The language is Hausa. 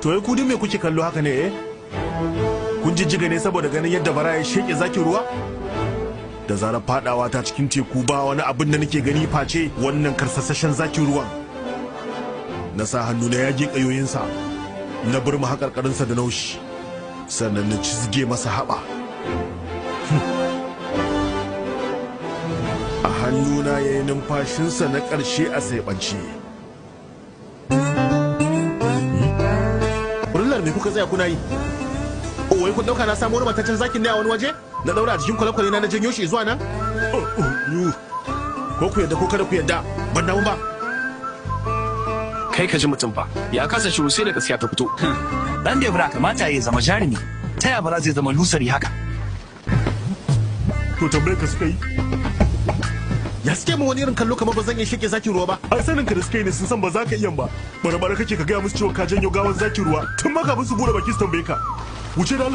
To wai ku duk me kuke kallo haka ne eh? Kun jijjiga ne saboda ganin yadda bara ya sheke zakin ruwa? Da zarar fadawa ta cikin teku ba wani abin da nake gani face wannan karsasashen zakin ruwan. Na sa hannu na yage kayoyinsa, na burma haƙarƙarinsa da naushi, sannan na cizge masa haɓa. A hannuna ya yi numfashinsa na ƙarshe a saiɓance. Burillar me kuka tsaya kuna yi? Oh, wai kun ɗauka na samu wani mataccen zakin ne a wani waje? Na ɗaura a jikin kwale-kwale na janyo shi zuwa nan? Oh, oh, yu. Ko ku yadda ko kada ku yadda, ban damu ba. Kai ka ji mutum fa, ya kasa shiru sai da gaskiya ta fito. Dan Debra kamata ya zama jarumi. Ta ya bara zai zama lusari haka? To tambayar ka suka yi. Ya suke min wani irin kallo kamar ba zan iya sheke zakin ruwa ba. Ai sanin ka da suka yi ne sun san ba za ka iya ba. Bare bare kake ka gaya musu cewa ka janyo gawan zakin ruwa tun ma kafin su bude baki su tambaye ka. Wuce da Allah.